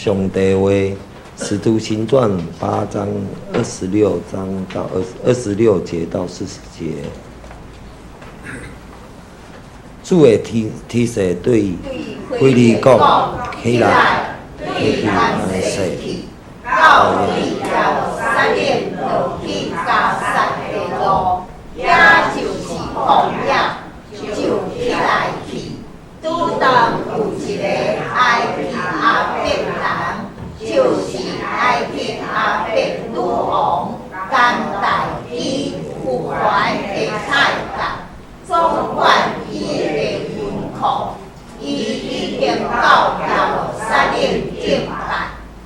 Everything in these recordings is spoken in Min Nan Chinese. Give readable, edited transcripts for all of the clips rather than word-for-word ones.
上帝話，《使徒行傳》八章二十六章到26節到40節。主的天使對腓利講：起來，去安息，到耶路撒冷落去迦薩的路，也就是曠野，就起來去。拄當有一个埃提阿伯人，就是埃提阿伯女王甘大基婦環的太監，總管伊的銀庫。伊已經到耶路撒冷敬拜，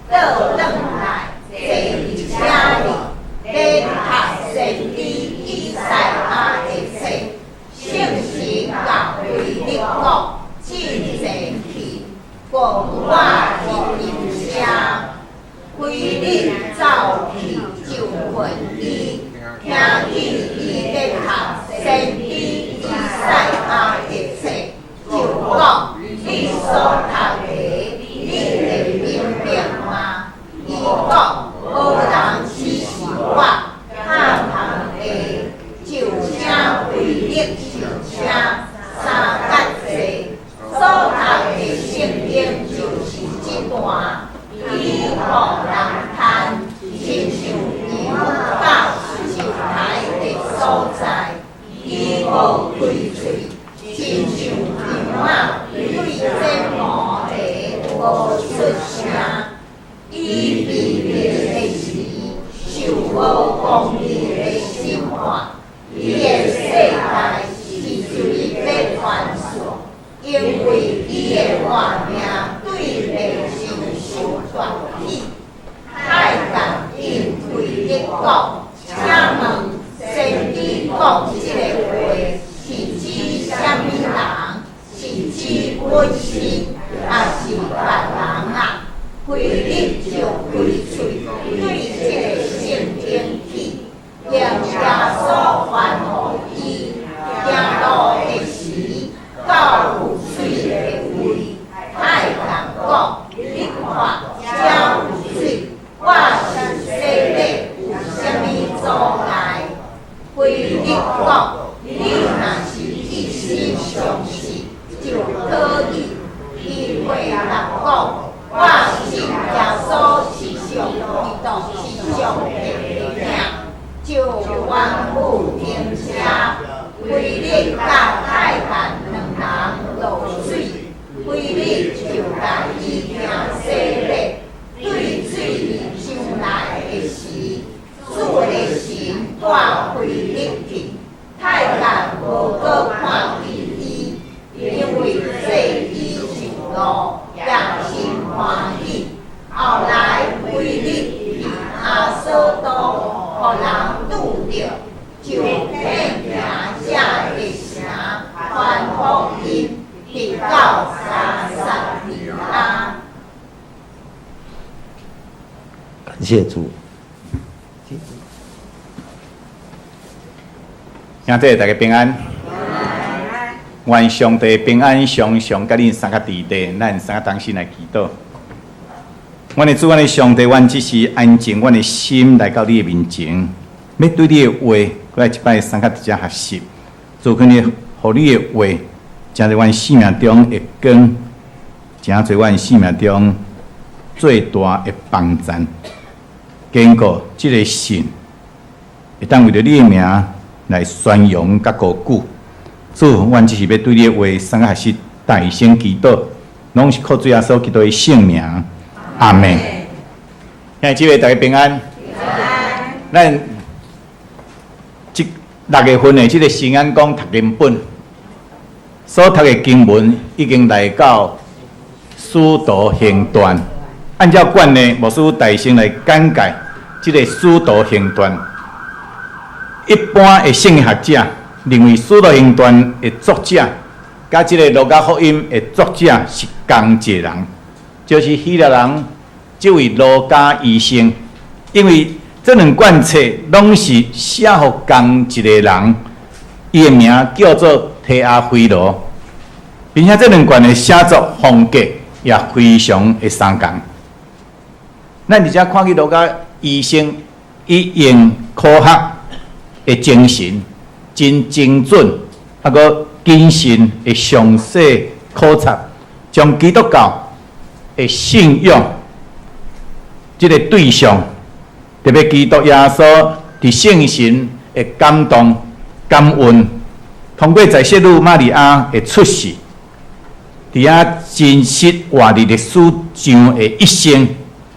倒轉來坐佇車裡，咧讀先知以賽亞的冊。聖神共腓力講：進前去，跟我入車。腓力走去就問伊，聽見伊咧讀先知以賽亞的冊，就講：你所讀的，你會明白嗎？伊講：無人指示我，哪通會？就請腓力上車，三角坐。所讀的聖經就是這段。伊予人牽，親像羊到殺刣的所在，伊無開喙，親像羊仔對剪毛的無出聲。伊被逼的時，受無公義的審判。伊的世代是隨欲傳說，因為伊的活命對百姓受奪去。太監應腓力講：請問先知講這个話是指啥物人？是指本身，抑是別人啊？腓力就開喙對這个聖經起，用耶穌傳予伊。行路的時，到有水的位，太監講：你看，遮有水，我受洗禮有啥物阻礙？腓力講：你若是一心相信，就可以。伊回答講：我信耶穌是上基督，是上帝的囝。就吩咐停車，腓力佮太監兩人落水，腓力就共伊行洗禮。對水裡上來的時，主的神帶腓力去，太監無閣看見伊，因為載伊上路也真歡喜。後來腓力佇亞索都予人拄著，就遍行這个城傳福音，直到該撒利亞。感謝主。兄弟大家平安。願上帝平安常常佮恁三个佇佇，咱三个同心來祈禱。阮的主，阮的上帝，阮只是安靜阮的心來到你的面前，欲對你的話，閣來一擺相佮佇遮學習。主求你，予你的話，成做阮生命中的光，成做阮生命中最大的幫贊。堅固這个信，會當為著你的名來宣揚佮高舉。主，阮只是欲對你的話，相佮學習，大聲祈禱，攏是靠主耶穌基督的聖名。阿們。兄弟姊妹大家平安。咱這6月份的這个新眼光讀經本，所讀的經文已經來到使徒行傳。按照慣例，牧師大先來簡介這个使徒行傳。一般的聖經學者認為，使徒行傳的作者，佮這个路加福音的作者是仝一个人，就是希臘人這位路加醫生。因為這兩卷冊攏是寫予仝一個人，伊的名叫做提阿非羅，並且這兩卷的寫作風格也非常的相仝。咱佇遮看見路加醫生，伊用科學的精神，真精準，啊，閣謹慎的詳細考察，將基督教的信仰這个對象，特別基督耶穌佇聖神的感動、感恩，通過在聖女瑪利亞的出世，佇遐真實活佇歷史上的一生，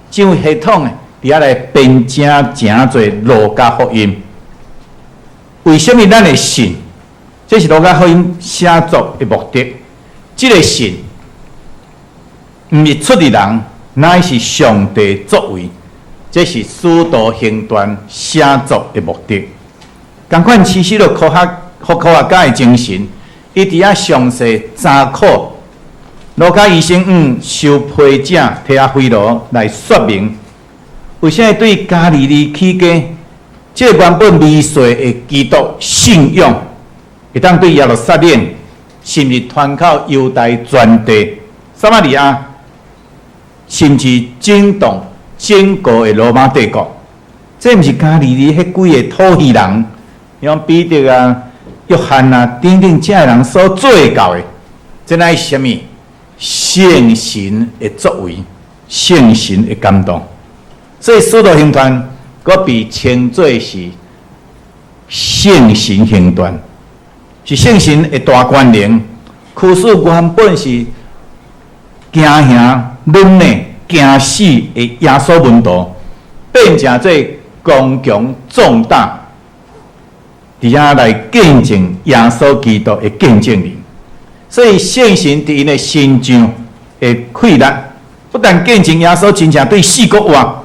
真有系統的佇遐來編成誠濟路加福音。為什物咱會信？這是路加福音寫作的目的。這个信毋是出佇人，乃是上帝作為。這是使徒行傳寫作的目的。仝款，其實著科學、科學家的精神，伊佇遐詳細查考路加醫生向受批者提阿非羅來說明，為啥對加利利起家，這个原本微細的基督信仰，會當對耶路撒冷，甚至傳到猶太全地、撒瑪利亞，甚至震動整個的羅馬帝國。這毋是加利利彼幾个土魚人，像彼得啊、約翰啊等等這个人所做到的。這乃是啥物？聖神的作為，聖神的感動。所以使徒行傳閣被稱做是聖神行傳，是聖神的大權能，驅使原本是驚嚇、忍的、驚死的耶穌門徒，變成做剛強壯膽，佇遐來見證耶穌基督的見證人。所以聖神佇𪜶的身上的氣力，不但見證耶穌真正對死閣活，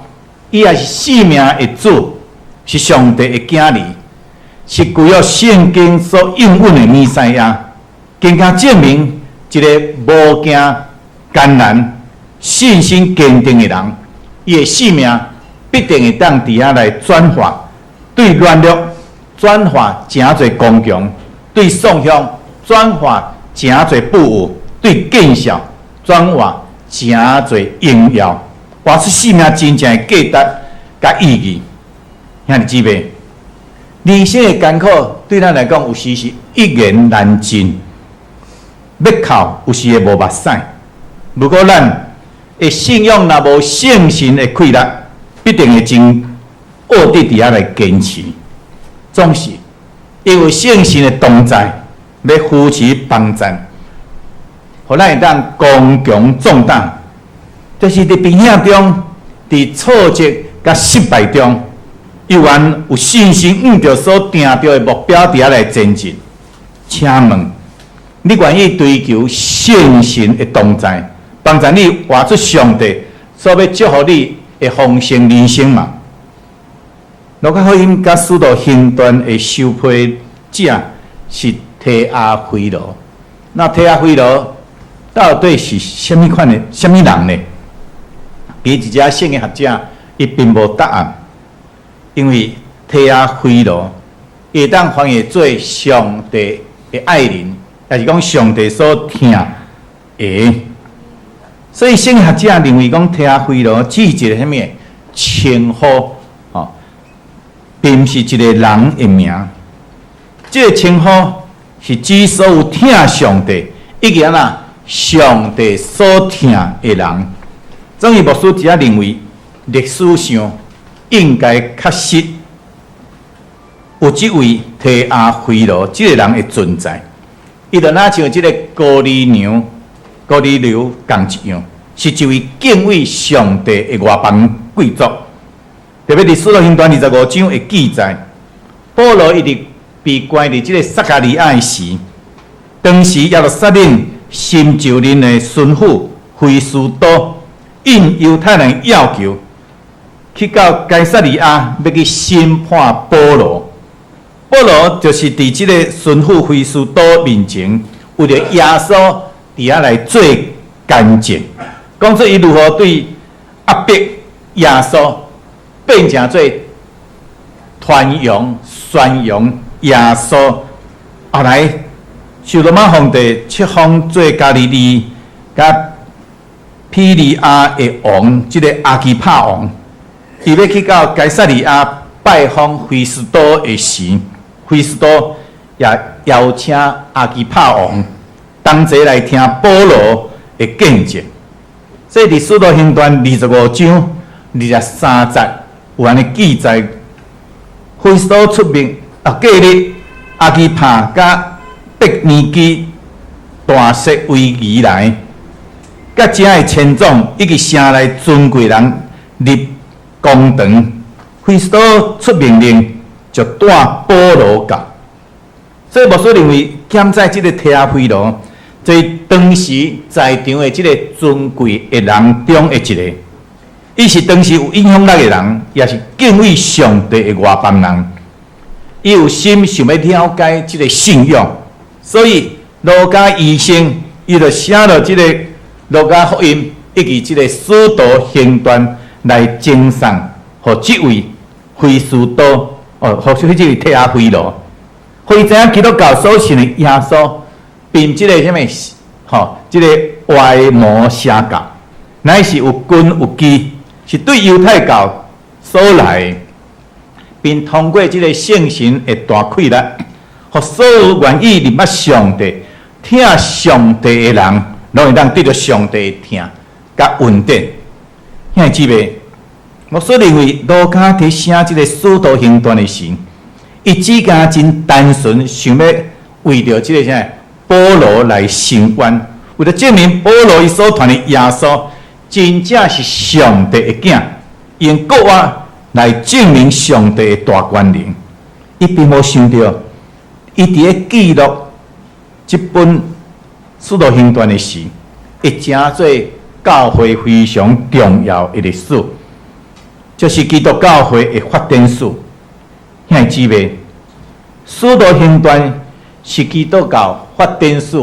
伊也是生命的主，是上帝的囝兒，是舊約聖經所應允的彌賽亞，更加證明一个無驚艱難、信心堅定的人，伊的生命必定會當佇遐來轉化，對軟弱轉化成做剛強，對喪向轉化成做富有，對見笑轉化成做榮耀，活出生命真正的價值佮意義。兄弟姊妹，人生的艱苦對咱來講，有時是一言難盡，欲哭有時會無目屎。如果咱的信仰若無聖神的氣力，必定會真僫佇佇遐來堅持。總是因為聖神的同在，欲扶持幫贊，予咱會當剛強壯膽。就是佇貧險中，佇挫折佮失敗中，猶原有信心，向著所定著的目標佇遐來前進。請問，你願意追求聖神的同在，幫助你活出上帝所欲祝福你的豐盛人生嗎？路加福音佮使徒行傳的受批者是提阿非羅。那提阿非羅到底是啥物款的啥物人呢？其實這聖經學者伊並無答案，因為提阿非羅會當翻譯做上帝的愛人，抑是講上帝所疼的。所以聖經學者認為講提阿非羅只是一个啥物稱呼，吼，並毋是一个人的名。這个稱呼是指所有疼上帝，以及按怎上帝所疼的人。張義牧師只認為歷史上應該確實有這位提阿非羅這个人的存在。伊就若像這个哥尼流、哥尼流仝一樣，是一位敬畏上帝的外邦貴族。特別佇使徒行傳25章的記載，保羅伊佇被關佇這个撒迦利亞的時，當時耶路撒冷新就任的巡撫菲斯都應猶太人要求，去到該撒利亞欲去審判保羅。保羅就是佇這个巡撫菲斯都面前，為著耶穌佇遐來做見證，講出伊如何對壓迫耶穌變成做傳揚宣揚耶穌。後來受羅馬皇帝冊封做加利利佮庇哩亞的王，這個亞基帕王，伊欲去到該撒利亞拜訪菲斯都的時，菲斯都也邀請亞基帕王同齊來聽保羅的見證。所以佇使徒行傳25章23節有按呢記載，菲斯都出命啊，隔日亞基帕佮伯尼基大設威儀來，佮遮的千總以及城內尊貴人入公堂，菲斯都出命令，就帶保羅到。所以牧師認為，檢載這个提阿非羅，這是當時在場的這个尊貴的人中的一个，伊是當時有影響力的人，也是敬畏上帝的外邦人。伊有心想欲了解這个信仰，所以路加醫生伊就寫落這个路加福音以及這个使徒行傳來呈送予這位菲斯都哦，予這位提阿非羅，予伊知影基督教所信的耶穌，並這个啥物吼，這个歪魔邪教，乃是有根有基，是對猶太教所來的，並通過這个聖神的大氣力，予所有願意認捌上帝、疼上帝的人，攏會當得著上帝的疼佮恩典。兄弟姊妹，牧師認為路加佇寫這个使徒行傳的時，伊只敢真單純想欲為著這个啥保羅來伸冤，為著證明保羅伊所傳的耶穌真正是上帝的囝，用國話來證明上帝的大權能。伊並無想著，伊佇咧記錄這本使徒行傳的時，會成做教會非常重要的歷史，就是基督教會的發展史。兄弟姊妹，使徒行傳是基督教發展史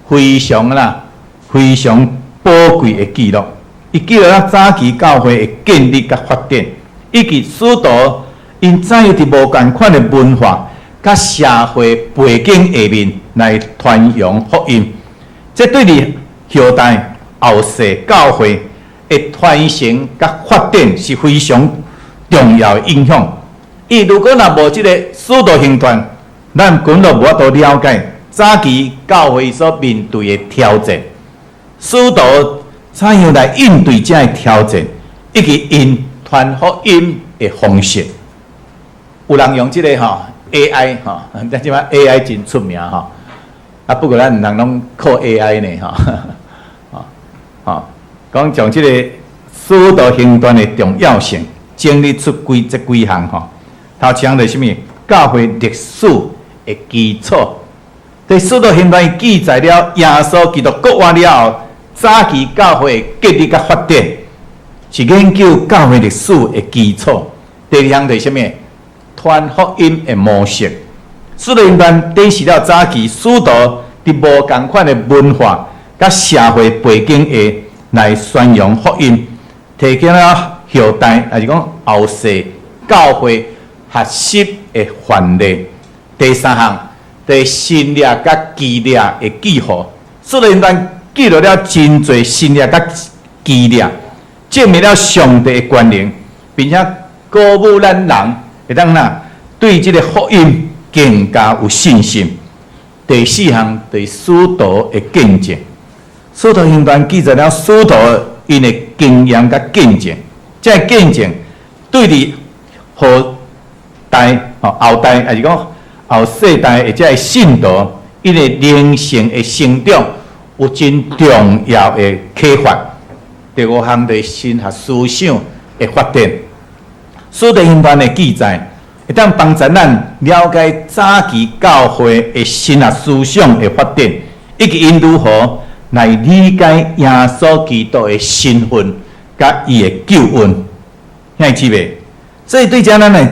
非常啦、非常寶貴的記錄。伊記錄了早期教會的建立佮發展，以及使徒𪜶怎樣佇無仝款的文化佮社會背景下面來傳揚福音。這對佇後代後世教會的傳承佮發展是非常重要的影響。伊如果若無這个使徒行傳，咱根本無法度了解早期教會所面對的挑戰，使徒怎樣來應對這个挑戰，以及𪜶傳福音的方式。有人用這个吼 AI 吼，咱這擺 AI 真出名吼，啊不過咱毋通攏靠 AI 呢吼，吼吼，講將這个使徒行傳的重要性整理出幾這幾項吼。頭一項就是啥物？教會歷史的基礎。佇使徒行傳記載了耶穌基督復活了後，早期教會的建立佮發展，是研究教會歷史的基礎。第二項就是啥物？傳福音的模式。使徒行傳展示了早期使徒佇無仝款的文化佮社會背景下來宣揚福音，提供了後代，也是講後世教會學習的範例。第三項，佇神蹟佮奇蹟的記號，使徒行傳記錄了真濟神蹟佮奇蹟，證明了上帝的權能，並且鼓舞咱人會當哪對這个福音更加有信心。第四項，對使徒的見證，使徒行傳記載了使徒𪜶的經驗佮見證，這个見證對佇後代吼後代，也是講後世代的這个信徒，𪜶的靈性的成長有真重要的啟發。第五項，就是神學思想的發展，使徒行傳的記載，會當幫助咱了解早期教會的神學思想的發展，以及𪜶如何來理解耶穌基督的身份佮伊的救恩。兄弟姊妹，所以對這咱來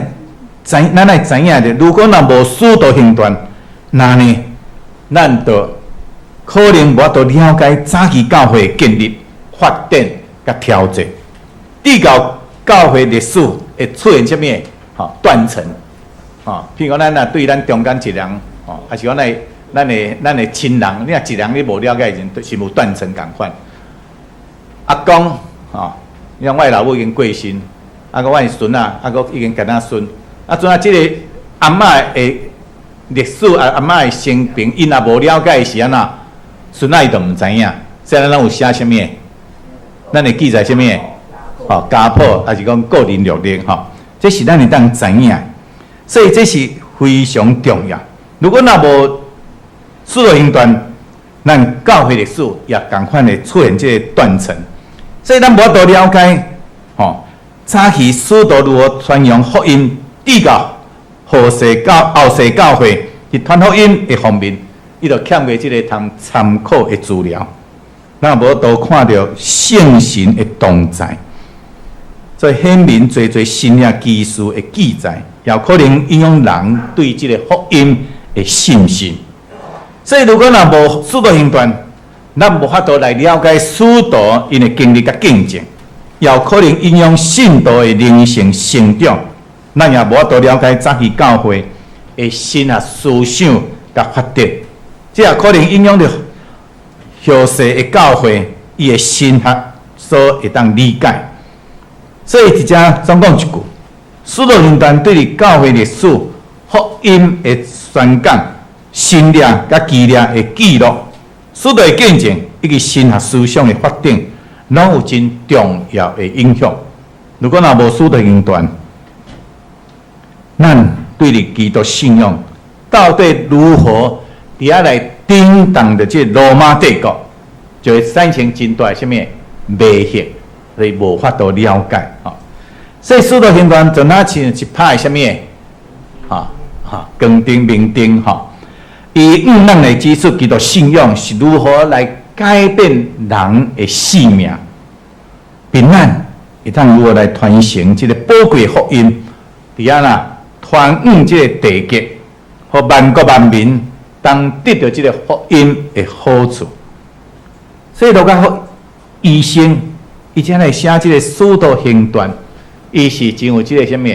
知，咱來知影著，如果若無使徒行傳，那呢，咱就可能無法度了解早期教會的建立、發展佮挑戰。直到教會歷史會出現啥物？吼斷層，吼，譬如講咱若對咱中間一人，吼，抑是講咱的親人，你若一人你無了解的時陣，是無斷層仝款。阿公，吼，你看我的老母已經過身，啊，閣我的孫仔，啊，閣已經敢若孫，啊，陣啊，這个阿嬤的歷史啊，阿嬤的生平，𪜶若無了解是按怎，孫仔伊就毋知影。所以咱攏有寫啥物？咱會記載啥物？吼，家譜，抑是講個人履歷，吼，這是咱會當知影。所以這是非常重要。如果若無使徒行傳，咱教會歷史也仝款會出現這个斷層。所以咱無法度了解，吼，早期使徒如何傳揚福音，直到後世教會佇傳福音的方面，伊就欠過這个通參考的資料。咱無法度看著聖神的同在，所以顯明濟濟神蹟奇事的記載，也有可能影響人對這个福音的信心。所以如果若無使徒行傳，咱無法度來了解使徒𪜶的經歷佮見證，也有可能影響信徒的靈性成長。咱也無法度了解早期教會的神學思想佮發展，這也可能影響著後世的教會伊的神學所會當理解。所以佇遮總講一句，使徒行傳對於教會歷史、福音的宣講、神蹟佮奇蹟的記錄、使徒的見證以及神學思想的發展，攏有真重要的影響。如果若無使徒行傳，咱對於基督信仰到底如何佇遐來頂動著這個羅馬帝國，就會產生真大的啥物迷惑，所以無法度了解。吼，所以使徒行傳就若像一拍的啥物，哈哈，光燈明燈吼，伊向咱來指出基督信仰是如何來改變人的性命，並咱會當如何來傳承這个寶貴福音，佇遐啦傳往這个地極，予萬國萬民當得著這个福音的好處。所以路加醫生，伊才來寫這个使徒行傳，伊是真有這个啥物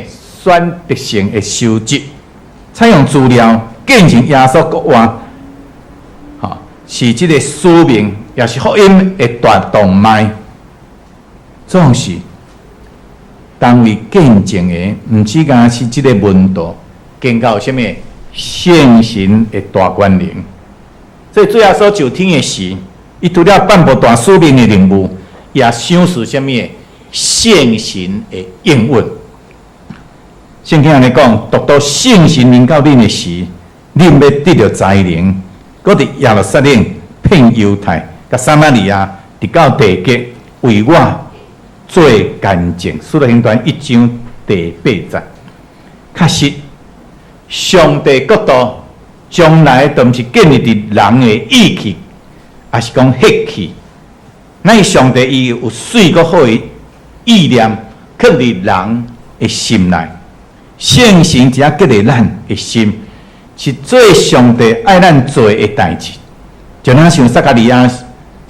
選擇性的收集，採用資料見證耶穌復活，吼，是這个使命，也是福音的大動脈。總是當為見證的，毋止干焦是這个門徒，更加有啥物聖神的大權能。所以主耶穌就天的時，伊除了頒布大使命的任務，也賞賜啥物聖神的應允。聖經按呢講，獨到聖神臨到恁的時，恁欲得著才能，閣佇耶路撒冷、遍猶太、佮撒瑪利亞，直到地極，為我做見證。使徒行傳一章第八節，確實，上帝國度將來都毋是建立佇人的意氣，抑是講血氣。乃上帝伊有媠閣好的意念，囥佇人的心內。聖神只激勵咱的心，是做上帝愛咱做的代誌。就若像撒迦利亞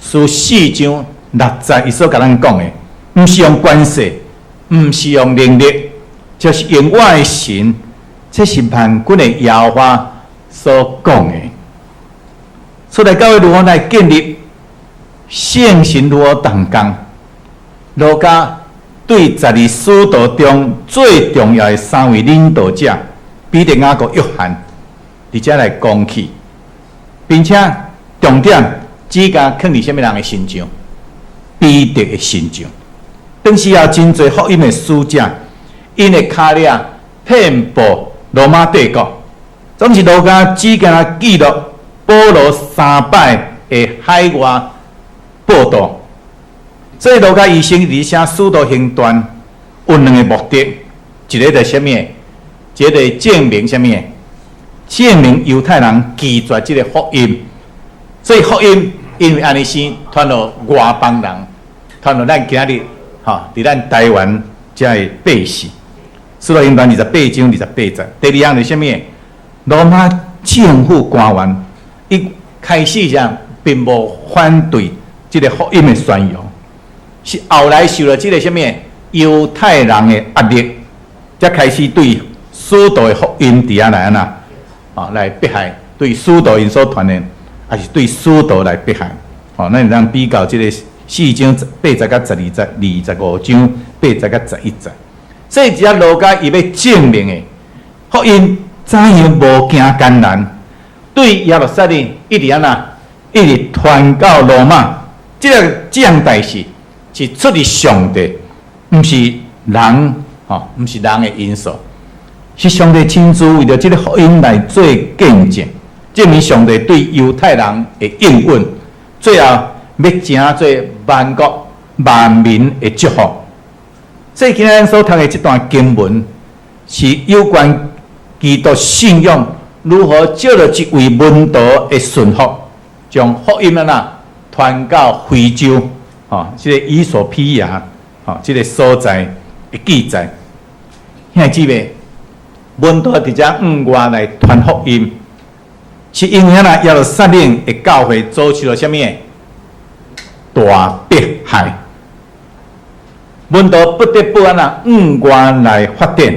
書四章六節，伊所共咱講的，毋是用權勢，毋是用能力，就是用我的神，這是萬軍的耶和華所講的。初代教會如何來建立聖神如何動工？路加對十二使徒中最重要的三位領導者彼得、雅各、約翰，佇遮來講起，並且重點只共囥佇啥物人的身上？彼得的身上。當時也真濟福音的使者，𪜶的跤跡遍佈羅馬帝國，總是路加只共記錄保羅三擺的海外報道。所以路加醫生佇寫使徒行傳有兩個目的，一个就是啥物？一个證明啥物？證明猶太人拒絕這个福音，所以福音因為按呢生傳予外邦人，傳予咱今日吼，佇咱台灣遮的百姓。使徒行傳28章28節。第二項是啥物？羅馬政府官員伊開始時並無反對這个福音的宣揚，是後來受著這个啥物猶太人的壓力，才開始對使徒的福音佇遐來按怎啊來迫害，對使徒𪜶所傳的，抑是對使徒來迫害。吼，咱會當比較這个四章八節到十二節，25章八節到11節。所以這路加伊欲證明的福音怎樣無驚艱難，對耶路撒冷一直按怎，一直傳到羅馬，這个這項代誌是出自上帝，毋是人吼，毋是人的因素，是上帝親自為著這个福音來做見證，證明上帝對猶太人的應允，最後欲成做萬國萬民的祝福。所以今仔咱所讀的這段經文，是有關基督信仰如何藉著一位門徒的順服，將福音按怎傳到非洲，吼，這个衣索比亞，吼，這个所在的記載。兄弟姊妹，門徒佇遮向外來傳福音，是因為按怎耶路撒冷的教會遭受著啥物大迫害，門徒不得不按怎向外來發展。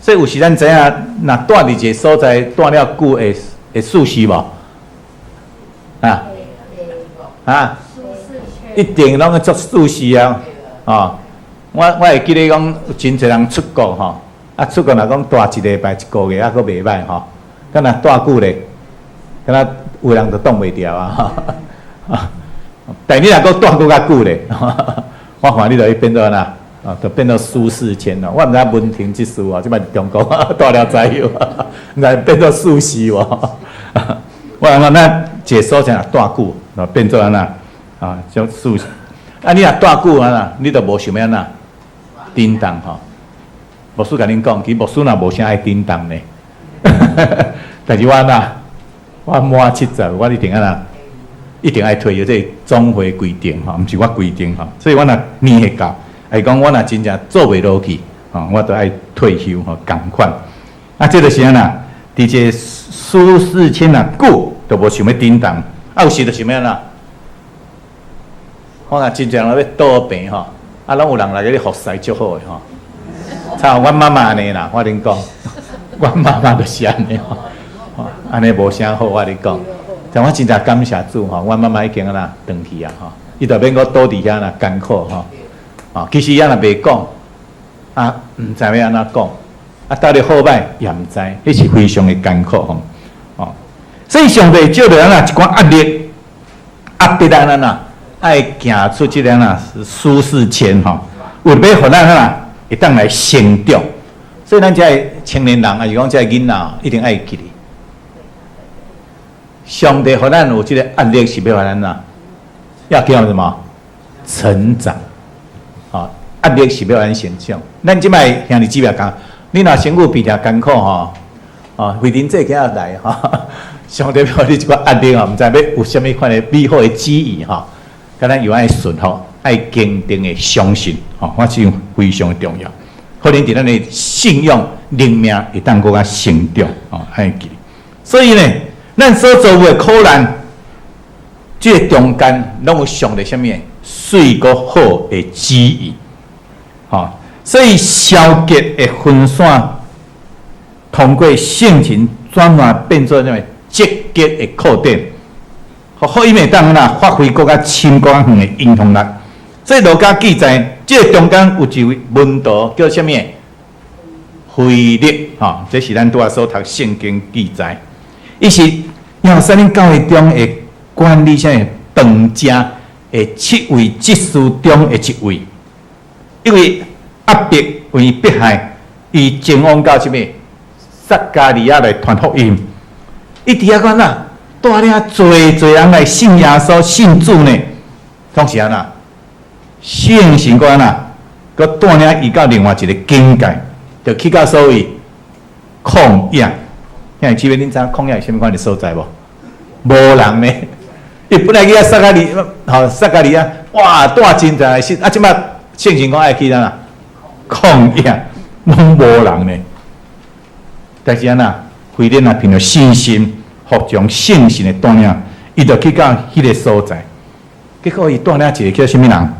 所以有時咱知影，若蹛佇一个所在蹛了久會會舒適無？啊啊，一定攏會足舒適啊！哦，我會記得講，真濟人出國吼，啊出國若講蹛一禮拜、一個月，抑閣袂䆀吼，敢若蹛久咧，敢若有人就擋袂牢啊！但你若閣蹛閣較久咧，我看你就會變做按怎？啊，就變做舒適圈咯。我毋知影文婷這事哦，這擺佇中國蹛了知無？毋知變做舒適無？我感覺咱一个所在若蹛久，就變做按怎？啊，叫舒適。啊，你若蹛久按怎？你就無想欲按怎振動吼。牧師共恁講，其實牧師若無啥愛振動呢。但是我按怎？我滿70，我一定按怎？一定愛退休，這總會規定吼，毋是我規定吼。所以我若年歲到，會講我若真正做袂落去，吼，我都愛退休吼，仝款。啊，這就是按怎？佇這個舒適圈若久，就無想欲振動。啊，有時就想欲按怎？我若真正欲倒病吼，啊，攏有人來共你服侍足好的吼。像阮媽媽按呢啦，我恁講，阮媽媽就是按呢吼，按呢無啥好，我恁講。但我真正感謝主吼，阮媽媽已經按怎轉去啊吼，伊就免閣倒佇遐啦艱苦吼。啊，其實伊若袂講，啊，毋知欲按怎講，啊，到底好䆀也毋知，彼是非常的艱苦吼。哦，所以上帝藉著按怎一寡壓力，壓迫咱按怎，愛行出這个按怎舒適圈吼，為欲予咱按怎會當來成長。所以咱這个青年人，抑是講這个囡仔，一定愛記得，上帝予咱有這个壓力，是欲予咱怎？要叫什麼？成長。哦，壓力是欲予咱成長。咱這擺兄弟姊妹講，你若身軀變誠艱苦吼，哦，惠玲姐今仔來吼，上帝予你這寡壓力吼，毋知欲有啥物款的美好的旨意吼，佮咱有愛順服，愛堅定的相信，吼，我這非常的重要。可能佇咱的信仰靈命會當閣較成長，吼，愛記。所以呢，咱所遭遇的苦難，這個中間攏有上帝啥物媠閣好的旨意，吼，所以消極的分散，通過聖神轉化變做啥物積極的擴展，予福音會當怎發揮閣較深、閣較遠的影響力。所以路加記載，這個中間有一位門徒叫啥物？腓力，吼，這是咱拄仔所讀聖經記載，伊是耶路撒冷教會中的管理啥物飯食的七位執事中的一位，因為壓迫為迫害，伊前往到啥物撒迦利亞來傳福音。伊佇遐講啊，帶領濟濟人來信耶穌、信主呢，總是按怎？聖神閣按怎？閣帶領伊到另外一个境界，就去到所謂曠野。兄弟姊妹，恁知影曠野是啥物款的所在無？無人呢。伊本來去遐撒迦利，吼撒迦利亞，哇，帶真濟人信，啊，這擺聖神講愛去佗啦？曠野，攏無人呢。但是按怎？腓力若憑著信心，服從聖神的帶領，伊就去到彼个所在。結果伊帶領一个叫啥物人？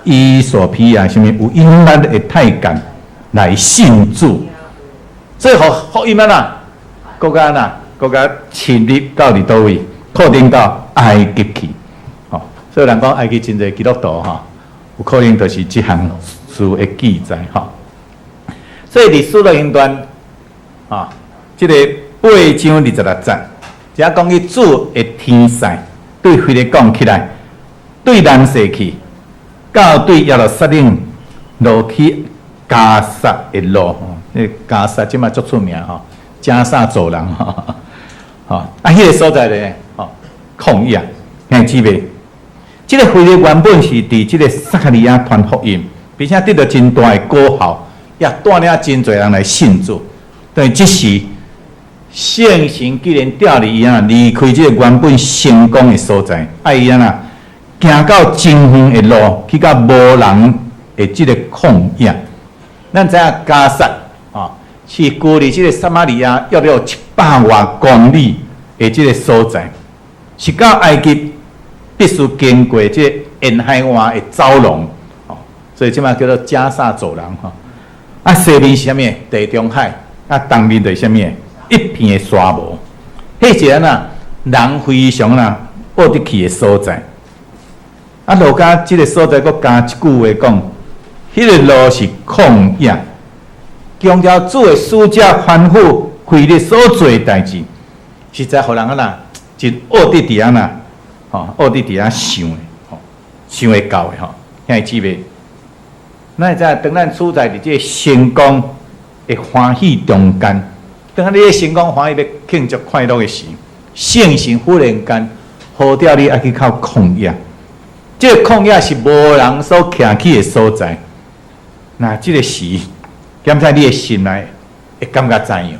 衣索比亞啥物有影響力的太監來信主，所以予福音按怎？閣較按怎？閣較深入到佇佗位，擴展到埃及去。吼，所以人講埃及真濟基督徒吼，有可能就是這項書的記載吼。所以佇使徒行傳，吼，這个八章26節，遮講去主的天使對腓力講起來，對南勢去，到對耶路撒冷落去迦薩的路，吼，那迦薩這馬足出名吼，迦薩走廊吼，吼，啊，彼个所在咧，吼，曠野，兄姊妹，這个腓力原本是佇這个撒瑪利亞傳福音，並且得到真大的果效，也帶領真濟人來信主。但這時，聖神既然調離伊啊，離開這个原本成功的所在，啊伊按怎行到真遠的路，去到無人的這个曠野。咱知影迦薩啊，是距離這个撒瑪利亞約了700外公里的這个所在，是到埃及必須經過這个沿海灣的走廊，哦，所以這馬叫做迦薩走廊吼。啊，西面是啥物？地中海，啊，東面就是啥物？一片的沙漠。彼一个啊，人非常啊，愛得去的所在。啊，路加這个所在閣加一句話講，彼个路是曠野，強調主的使者吩咐腓力所做的代誌，實在予人啊啦，真僫得佇遐啦，吼，僫得佇遐想的，吼，想會到的吼，兄弟姊妹，咱會知影，當咱處在佇這个成功的歡喜中間，當你咧成功歡喜欲慶祝快樂的時，聖神忽然間呼召你愛去到曠野，這个曠野是無人所徛起的所在。那這个時，檢查你的心內會感覺怎樣？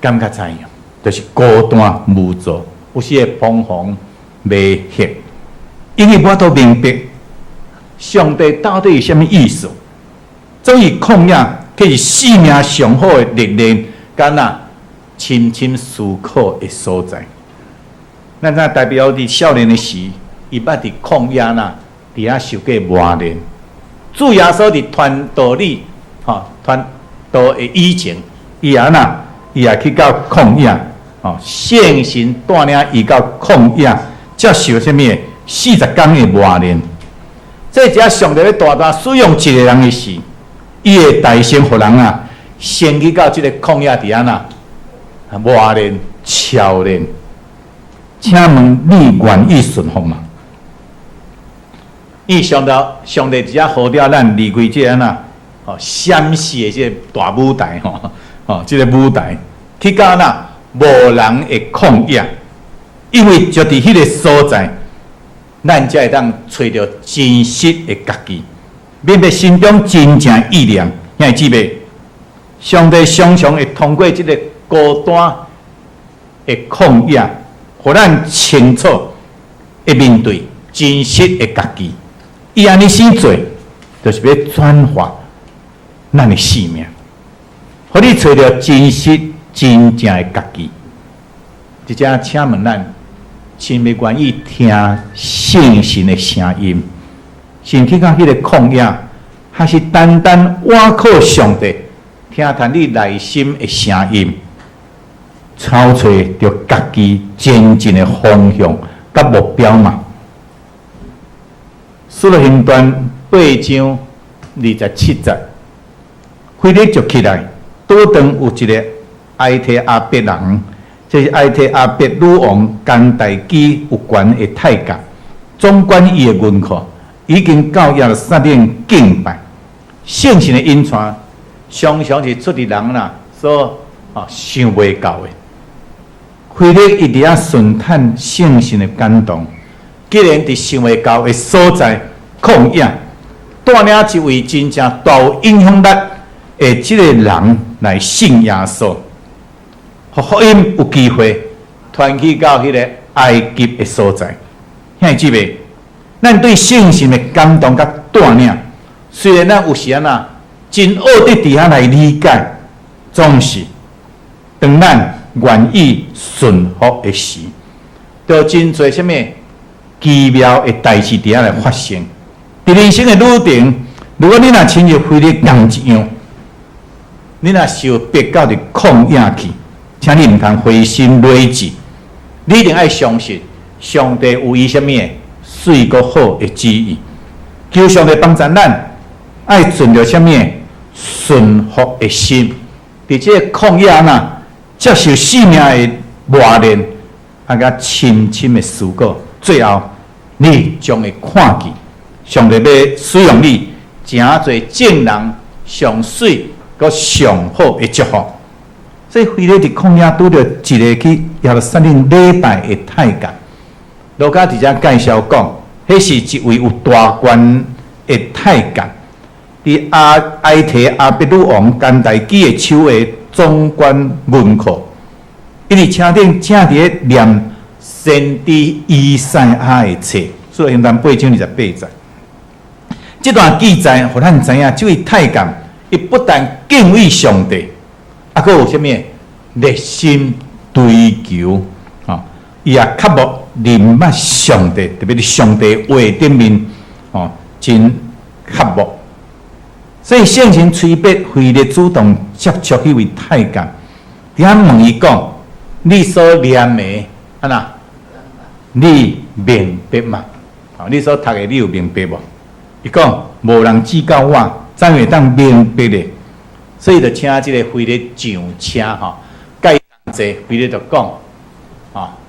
感覺怎樣？就是孤單無助，有時會彷徨迷惑，因為無法度明白上帝到底是啥物意思。所以曠野，卻是生命上好的歷練，佮那深深思考的所在。咱知影代表佇少年的時，伊捌佇曠野呐，佇遐受過磨練。主耶穌佇傳道理，吼，傳道的以前，伊也呐，伊也去到曠野，吼，聖神帶領伊到曠野，接受啥物？40工的磨練。這只上帝欲大大使用一個人的時，伊會代先予人啊，先去到這个曠野佇遐呐，磨練、操練。請問你願意順服嗎？伊上帝，上帝只呼召咱離開這个呐，吼，閃爍的這个大舞台吼，吼，這个舞台去到那無人的曠野，因為就佇彼个所在，咱才會當揣著真實的家己，面對心中真正意念。兄弟姊妹，上帝常常會通過這个孤單的曠野，予咱清楚的面對真實的家己。伊按呢生做，就是欲轉化咱的生命，予你揣著真實真正的家己。這只請問咱，是毋願意聽聖神的聲音？是去到彼个曠野，還是單單倚靠上帝，聽聽你內心的聲音，找揣著家己前進的方向佮目標嘛？使徒行傳八章27節，腓力就起來，拄當有一个埃提阿伯人，這是埃提阿伯女王甘大基有權的太監，總管伊的銀庫，已經到耶路撒冷敬拜。聖神的引帶，常常是出佇人啦所想袂到的。腓力伊佇遐順探聖神的感動，既然佇想袂到的所在曠野，帶領一位真正大有影響力的這个人來信耶穌，予福音有機會傳去到彼个埃及的所在。兄弟姊妹，咱對聖神的感動佮帶領，雖然咱有時按怎真僫得佇遐來理解，總是當咱願意順服的時，就真濟啥物奇妙的代誌佇遐來發生。佇人生的旅程，如果你若親像腓力仝一樣，你若受逼到佇曠野去，請你毋通灰心累志，你一定愛相信上帝有伊啥物的媠閣好的旨意。求上帝幫助咱，愛存著啥物？順服的心，佇這个曠野呐，接受生命的磨練，啊，佮深深的思考，最後你將會看見，上帝欲使用你，成做眾人上媠閣上好的祝福。所以，腓力佇曠野拄著一个去耶路撒冷禮拜的太監，路加佇遮介紹講，彼是一位有大權的太監，佇阿埃提阿別魯王甘大基的手下總管文庫，伊佇車頂正佇咧念先知以賽亞的冊，使徒行傳八章28節。這段記載，予咱知影，這位太監，伊不但敬畏上帝，啊，閣有啥物？熱心追求，吼，伊也渴慕認捌上帝，特別佇上帝話頂面，吼，真渴慕。所以聖神催逼腓力主動接觸彼位太監，佇遐問伊講：你所念的，按怎？你明白嗎？你所讀的，你有明白無？伊講無人指教我，怎會當明白咧？所以就請這个腓力上車吼，佮伊同坐，腓力就講，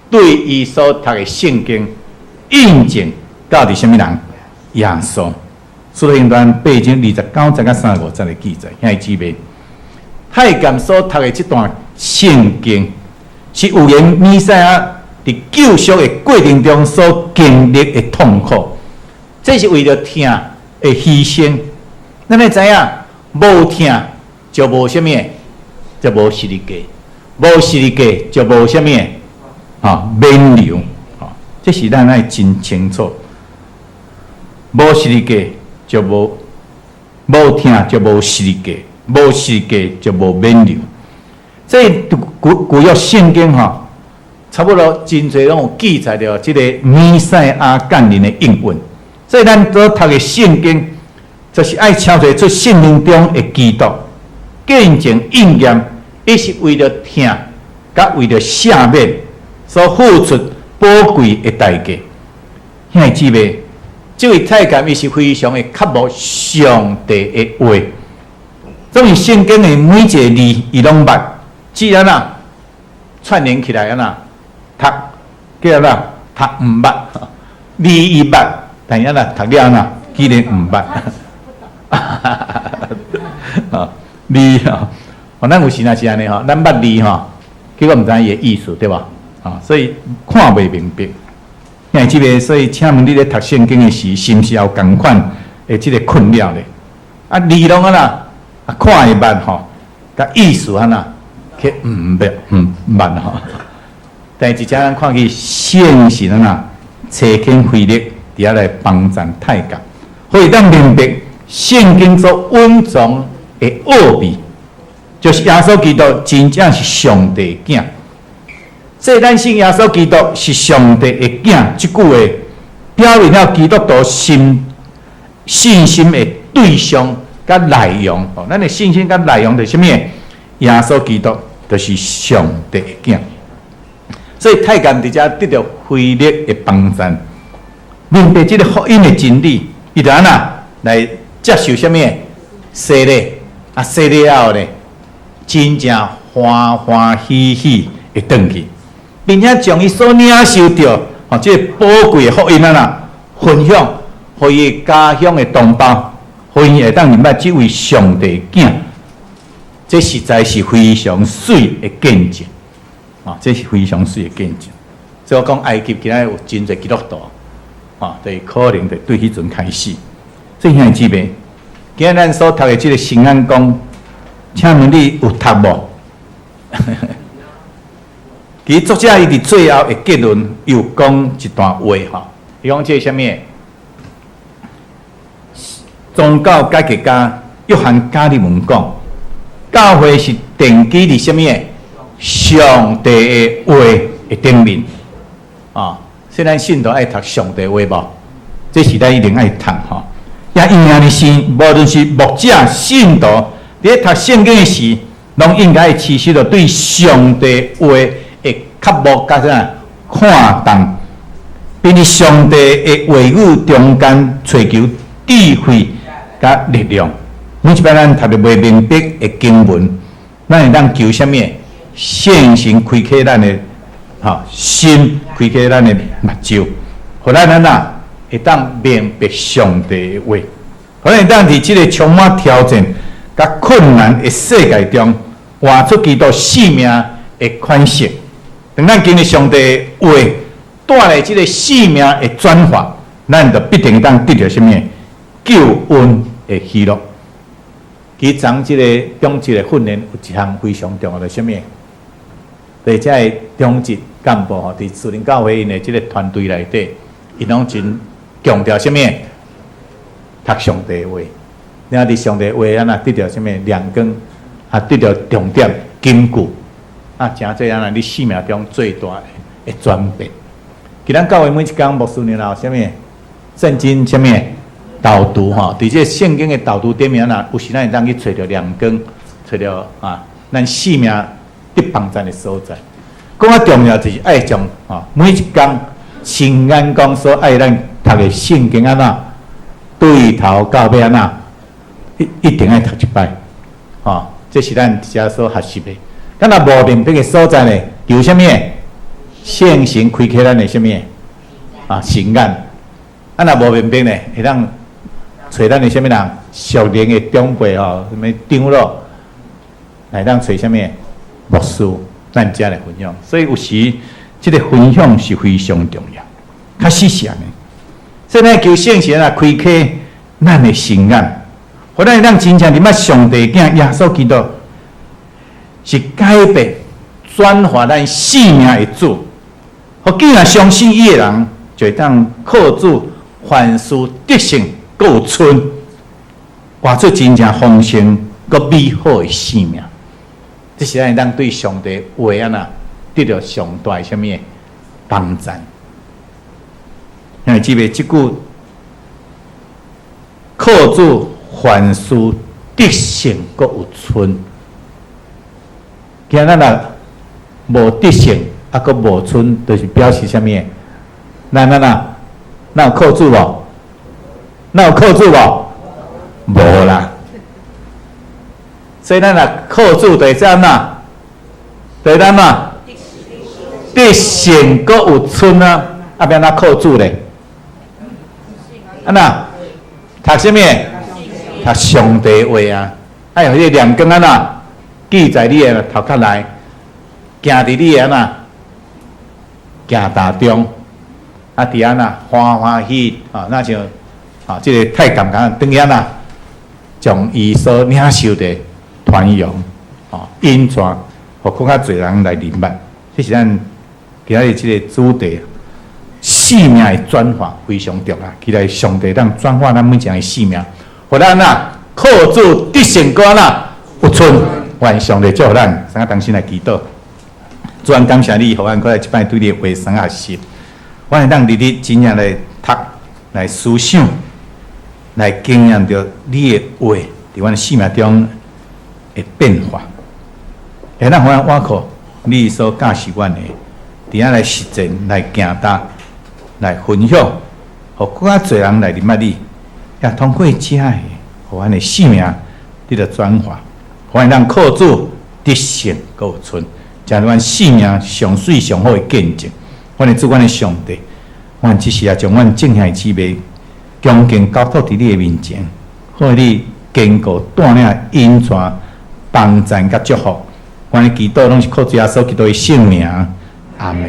對伊所讀的聖經印證到底啥物人？耶穌。使徒行傳八章29節佮35節的記載，兄弟姊妹，太監所讀的這段聖經，是預言彌賽亞佇救贖的過程中所經歷的痛苦，這是為著疼的犧牲。咱會知影，無疼就無啥物，就無十字架，無十字架就無啥物，免流。這是咱愛真清楚。無十字架就無，無疼就無十字架，無十字架就無免流。這舊約聖經吼，差不多真濟攏有記載著這个彌賽亞降臨的應允。所以咱所讀的聖經，就是愛超越出聖經中的基督，見證應驗，伊是為著疼，佮為著赦免所付出寶貴的代價。兄弟姊妹，這位太監伊是非常的渴慕上帝的話，總是聖經的每一个字伊攏捌，只按怎串聯起來按怎讀，叫按怎讀毋捌，字伊捌，但按怎讀了按怎竟然毋捌。字吼，咱有時若是按呢吼，咱捌字吼，結果毋知影伊的意思對無？所以看袂明白。兄弟姊妹，所以請問你咧讀聖經的時，是毋是也有仝款的這个困擾咧？啊，字攏按怎？啊，看會捌吼，佮意思按怎？去毋捌，毋捌吼。但是，一咱看見聖神按怎？差遣腓力佇遐來幫贊太監，予伊當明白聖經所隱藏的奧秘，就是耶穌基督真正是上帝的囝。所以咱信耶穌基督是上帝的囝，這句話表明了基督徒信心的對象佮內容。咱的信心佮內容就是啥物？耶穌基督就是上帝的囝。所以太監佇遮得著腓力的幫贊，明白這个福音的真理，伊就按怎來接受啥物？洗禮啊，洗禮了後咧，真正歡歡喜喜的轉去，並且將伊所領受著這个寶貴的福音啊啦，分享予伊家鄉的同胞，予𪜶會當認捌這位上帝囝，這實在是非常媠的見證。這是非常媠的見證。所以我講埃及今仔有真濟基督徒，就是可能就對彼陣開始。所以兄弟姊妹，今仔咱所讀的這个新眼光，請問你有讀無？其實作者伊佇最後的結論有講一段話吼，伊講這個啥物？宗教改革家約翰加爾文講，教會是奠基佇啥物？上帝的話的頂面啊！雖然信徒愛讀上帝話無，這是咱一定愛讀吼。也因按呢是，無論是牧者、信徒，佇咧讀聖經的時，攏應該持續著對上帝話的渴慕佮啥看重。並佇上帝的話語中間揣求智慧佮力量。每一擺咱讀著袂明白的經文，咱會當求啥物？聖神開啟咱的心，開啟咱的目睭，予咱按怎會當明白上帝的話，予咱會當佇這个充滿挑戰佮困難的世界中，活出基督生命的款式。當咱經歷上帝的話帶來這个生命的轉化，咱就必定會當得著啥物？救恩的喜樂。其實昨這个中職的訓練有一項非常重要的啥物？就是這个中職幹部吼，佇樹林教會𪜶的這个團隊內底，𪜶攏真強調啥物？讀上帝的話。你看佇上帝的話，按怎得著啥物亮光？啊，得著重點金句，啊，成做按怎你生命中最大的轉變。其實咱教會每一工牧師娘有啥物？聖經啥物？導讀吼，佇這个聖經的導讀頂面啊，有時咱會當去揣著亮光，揣著啊，咱生命得幫贊的所在。閣較重要就是愛將每一工親眼光所愛咱讀的聖經按怎對頭到尾按怎一定愛讀一擺，吼，這是咱遮所學習的。敢若無明白的所在呢？求啥物？聖神開啟咱的啥物？啊，心眼。啊，若無明白呢，會當揣咱的啥物人？屬靈的長輩吼，啥物長老，來當揣啥物？牧師，咱遮來分享。所以有時這个分享是非常重要。確實是按呢。所以咱求聖神啊，開啟咱的心眼，予咱會當真正認捌上帝囝耶穌基督，是改變、轉化咱生命的主。予既然相信伊的人，就會當靠主凡事得勝，閣有賰，活出真正豐盛、閣美好的生命。這是咱會當對上帝話按怎得著上大的啥物幫贊。兄弟姊妹，這句靠主凡事得勝，閣有賰。今咱若無得勝，啊，閣無賰，就是表示啥物？咱按怎？咱有靠主無？咱有靠主無？無啦。所以咱若靠主，就是按怎？就是按怎？得勝閣有賰啊！啊，欲按怎靠主咧？按怎？讀啥物？讀上帝話啊！啊，用彼个亮光按怎？記在你的頭殼內，行佇你的按怎？行道中，啊，佇按怎歡歡喜啊，若像啊，這个太監共轉去按怎？將伊所領受的傳揚，啊，引帶，予閣較濟人來認捌。這是咱今仔日這个主題，生命的轉化非常重要。期待上帝當轉化咱每一个人的生命，予咱啊靠主得勝閣按怎有賰，願上帝祝福咱，三個同心來祈禱。主啊，感謝你，予阮閣來這擺對你的話相學習。阮會當日日真正來讀、來思想、來經驗著你的話，佇阮生命中的變化。會當予阮倚靠你所教示阮的，佇遐來實踐、來行動、來分享，予閣較濟人來認捌你，也通過這个，予阮的生命得著轉化，予阮當靠主得勝閣有賰，成為阮生命上媠上好的見證。阮的主，阮的上帝，阮這時也將阮眾兄弟姊妹恭敬交託佇你的面前，予你堅固帶領、引帶、幫贊佮祝福。阮的祈禱攏是靠主耶穌基督的聖名，阿門。